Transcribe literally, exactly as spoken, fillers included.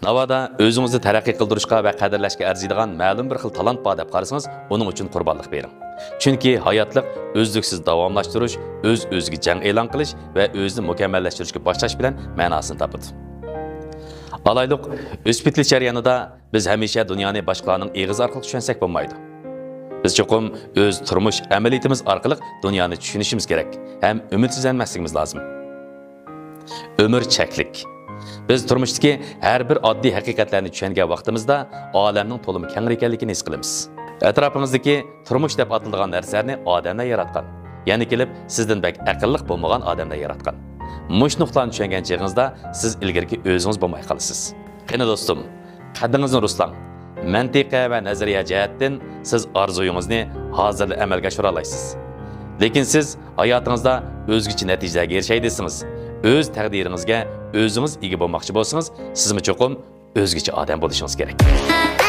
ناۋادا ئۆزىڭىزنى تەرەققىي قىلدۇرۇشقا ۋە قەدىرلەشكە ئەرزىيدىغان مەلۇم بىر خىل تالانت بار دەپ قارىسىڭىز، ئۇنىڭ ئۈچۈن قۇربانلىق بېرىڭ. چۈنكى ھاياتلىق ئۈزلۈكسىز داۋاملاشتۇرۇش، ئۆز-ئۆزىگە جەڭ ئېلان قىلىش ۋە ئۆزىنى مۇكەممەللەشتۈرۈشكە باشلاش بىلەن مەناسىنى تاپىدۇ. ئالايلۇق، ئۆسۈپ يېتىلىش جەريانىدا بىز ھەمىشە دۇنيانى باشقىلارنىڭ ئېغىزى ئارقىلىق چۈشەنسەك بولمايدۇ. بىز چوقۇم ئۆز تۇرمۇش ئەمەلىيىتىمىز ئارقىلىق دۇنيانى چۈشىنىشىمىز كېرەك ھەم ئۈمىدسىزلەنمەسلىكىمىز لازىم. ئۆمۈر چەكلىك. بىز تۇرمۇشتىكى ھەر بىر ئاددىي ھەقىقەتلەرنى چۈشەنگەن ۋاقتىمىزدا ئالەمنىڭ تولىمۇ كەڭرى ئىكەنلىكىنى ھېس قىلىمىز. ئەتراپىڭىزدىكى تۇرمۇش دەپ ئاتىلىدىغان نەرسىلەرنى ئادەملەر ياراتقان. يەنە كېلىپ سىزدىن بەك ئەقىللىق بولمىغان ئادەملەر ياراتقان. مۇشۇ نۇقتىلارنى چۈشەنگەن چېغىڭىزدا سىز ئىلگىرىكى ئۆزىڭىز بولماي قالىسىز. قېنى دوستۇم، قەددىڭىزنى رۇسلاڭ. مەنتىقە ۋە نەزەرىيە جەھەتتىن سىز ئارزۇيىڭىزنى ھازىرلا ئەمەلگە ئاشۇرالايسىز. لېكىن سىز ھاياتىڭىزدا ئۆزگىچە نەتىجىلەرگە ئېرىشەي دېسىڭىز، ئۆز تەقدىرىڭىزگە ئۆزىڭىز ئىگە بولماقچى بولسىڭىز، سىزمۇ چوقۇم ئۆزگىچە ئادەم بولۇشىڭىز كېرەك.